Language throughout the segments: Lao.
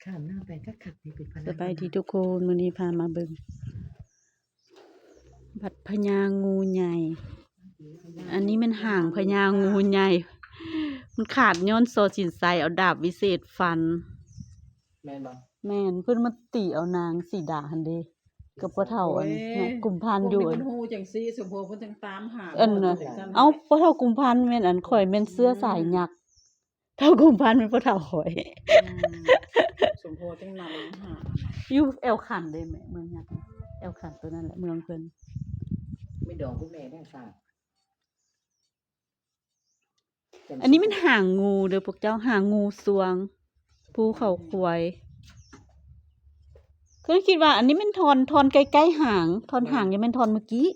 ຂ້າມໜ້າໄປຄັກໆ ນີ້ເປັນພະລາງ ສະບາຍດີທຸກຄົນ ມື້ນີ້ພາມາເບິ່ງ ວັດພະຍາງູໃຫຍ່. ອັນນີ້ແມ່ນຫາງພະຍາງູໃຫຍ່ ມັນຂາດຍ້ອນ ຊ.ສິນໄຊ ເອົາດາບວິເສດຟັນ. ແມ່ນບໍ່? ແມ່ນ ເພິ່ນມາຕີເອົານາງສີດາຫັ້ນເດ້ ກັບພໍ່ເຖົ້າອັນ ໂອ້ຍ ນະ ກຸມພັນຢູ່ ມັນມີຄົນຮູ້ຈັ່ງຊີ້ ສົມໂພເພິ່ນຈັ່ງຕາມຫາ ອັນນະ ເອົາ ພໍ່ເຖົ້າກຸມພັນແມ່ນອັນ ຂ້ອຍແມ່ນເຊື້ອສາຍຍັກ ເຖົ້າກຸມພັນແມ່ນພໍ່ເຖົ້າຂ້ອຍ ອືມ ສົມໂພຈັ່ງນຳຫາ ຢູ່ແອວຂັນເດ້ແມ່ ເມືອງຍັກ ແອວຂັນໂຕນັ້ນແຫຼະ ເມືອງເພິ່ນ ແມ່ດອງ ຄຸນແມ່ແດ່ຊາ ອັນນີ້ແມ່ນຫາງງູເດີພວກເຈົ້າ ຫາງງູສວງ ພູເຂົາຄວາຍ. ເຄີຍຄິດວ່າອັນນີ້ແມ່ນທ່ອນ ທ່ອນໃກ້ໆຫາງ ທ່ອນຫາງ ແມ່ນ ຍັງແມ່ນທ່ອນເມື່ອກີ້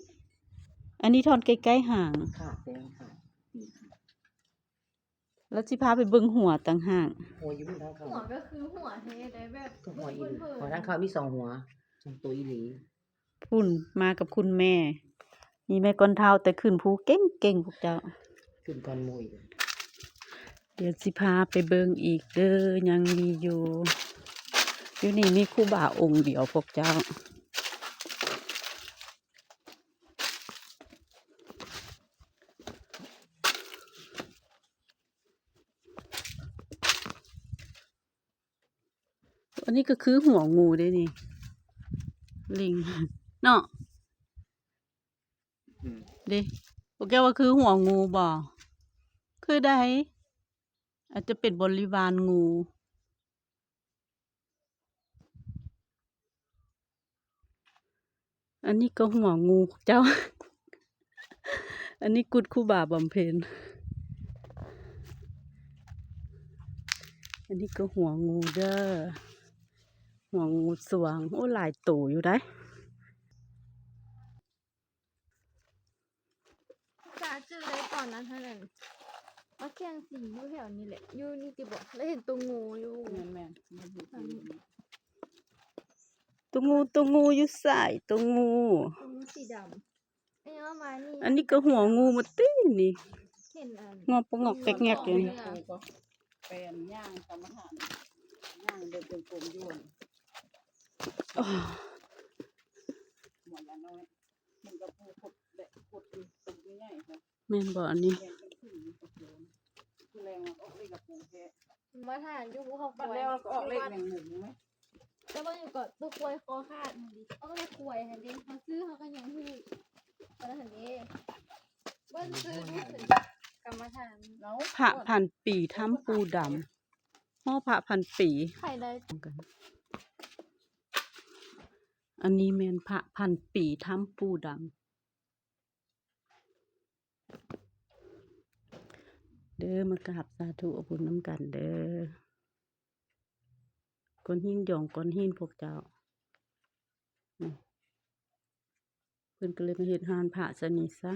ອັນນີ້ທ່ອນໃກ້ໆຫາງ ຂາດແດງຂາດ ລາວຊິພາໄປເບິ່ງຫົວຕ່າງຫາກ ຫົວຢູ່ທາງເຂົ້າ ຫົວກໍຄືຫົວແທ້ໃດ໋ ແບບ ຄືຫົວອີ່ຫຼີ ເບິ່ງເຜິນໆ ຫົວທາງເຂົ້າມີສອງຫົວ ສອງໂຕອີ່ຫຼີ. ພຸ້ນ ມາກັບຄຸນແມ່ ມີແມ່ກ່ອນເຖົ້າ ແຕ່ຂຶ້ນພູເກັ່ງໆ ພວກເຈົ້າ ຂຶ້ນກ່ອນໝູ່ອີກ. ດຽວຊິພາໄປເບິ່ງອີກເດີ ຍັງມີຢູ່ ຢູ່ນີ້ມີຄູບາອົງດຽວພວກເຈົ້າ. ອັນນີ້ກໍຄືຫົວງູເດ້ນີ້ ລິງເນາະ ອືມ ເດ້ ພວກເຈົ້າວ່າຄືຫົວງູບໍ່? ຄືໃດ໋ ອາດຈະເປັນບໍລິວານງູ. ອັນນີ້ກໍຫົວງູເຈົ້າ ອັນນີ້ກຸດຄູບາບຳເພັນ ອັນນີ້ກໍຫົວງູເດີ ຫົວງູສວງ ໂອ້ ຫຼາຍໂຕຢູ່ໃດ໋. ຈະຈື່ໄດ້ຕອນນັ້ນຫັ້ນແຫຼະ ມາແຂ່ງສີຢູ່ແຖວນີ້ແຫຼະ ຢູ່ນີ້ຕິບໍ ແລ້ວເຫັນໂຕງູຢູ່ ແມ່ນໆ ໂຕງູ ໂຕງູຢູ່ໃສ? ໂຕງູ ໂຕງູສີດຳ ອັນນີ້ກໍຫົວງູໝົດຕິນີ້ ເຫັນອັນ ງອກປະງອກແປກແງກຢູ່ນີ້ ແປນຍ່າງກຳມະຖານ ຍ່າງເດີນຈົງກົມຢູ່ ໂອ້ ໝົດລະນ້ອຍ. ແມ່ນບໍ່ອັນນີ້? ມາຖານຢູ່ພູເຂົາຄວາຍ ບັດແລ້ວກໍອອກເລກແມງມຸມ ແຕ່ວ່າຢູ່ກໍຕົວຄວາຍຄໍຂາດຫັ້ນເດ ອອກເລກຄວາຍຫັ້ນເດ ເຮົາຊື້ເຮົາກໍຍັງຖືກ ອັນນັ້ນຫັ້ນເດ ເບິ່ງຊື້ຢູ່ເພິ່ນກຳມະຖານ ພະພັນປີຖ້ຳປູດຳ ຫໍພະພັນປີ ໃຜໄດ້ ອັນນີ້ແມ່ນພະພັນປີຖ້ຳປູດຳ. ເດີ ມາກາບສາທຸເອົາບຸນນຳກັນເດີ ກ້ອນຫີນຢອງກ້ອນຫີນພວກເຈົ້າ ເພິ່ນກໍເລີຍມາເຮັດຮ້ານພະຊະນີ້ຊະ.